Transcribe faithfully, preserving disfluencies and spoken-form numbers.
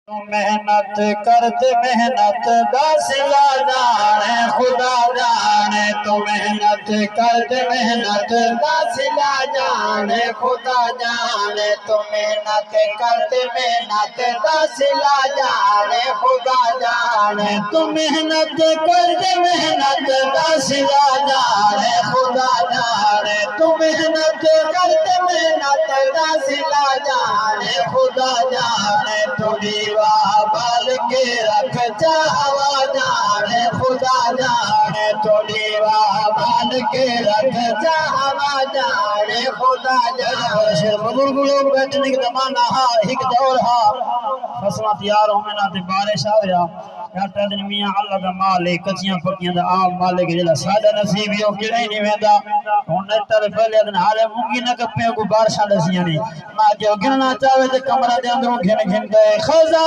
توں محنت کر تے محنت دا صلہ ڄاݨے خدا ڄاݨے، توں محنت کر تے محنت دا صلہ ڄاݨے خدا ڄاݨے، توں محنت کر تے محنت دا صلہ ڄاݨے خدا ڄاݨے، توں محنت کر تے محنت دا صلہ ڄاݨے خدا ڄاݨے، توں محنت کر تے محنت دا صلہ ڄاݨے خدا ڄاݨے، توں ݙیوا ٻال کے رکھ چا ہوا ڄاݨے خدا ڄاݨے، توں ݙیوا ٻال کے رکھ چا ہوا ڄاݨے خدا ڄاݨے۔ بزرگ لوگ ٻیٹھے، ہک زمانہ ہا، ہک دور ہا، فصلاں تیار ہووݨ تے بارش آوے ہا، ڈاکٹر آہدن میاں اللہ دا مال ہے، کچیاں پکیاں دا آپ مالک ہے، جیڑھا ساݙا نصیب ہے او کیڑھے نہیں ویندا۔ ہݨ ݙاکٹر پہلے آہدن حالے مونگی نہ کپے کوں بارشاں ݙسیاں نہیں، ماں جو گھنݨا چاہوے تے کمرہ دے اندروں گھن گھن ڳئے۔ خزاں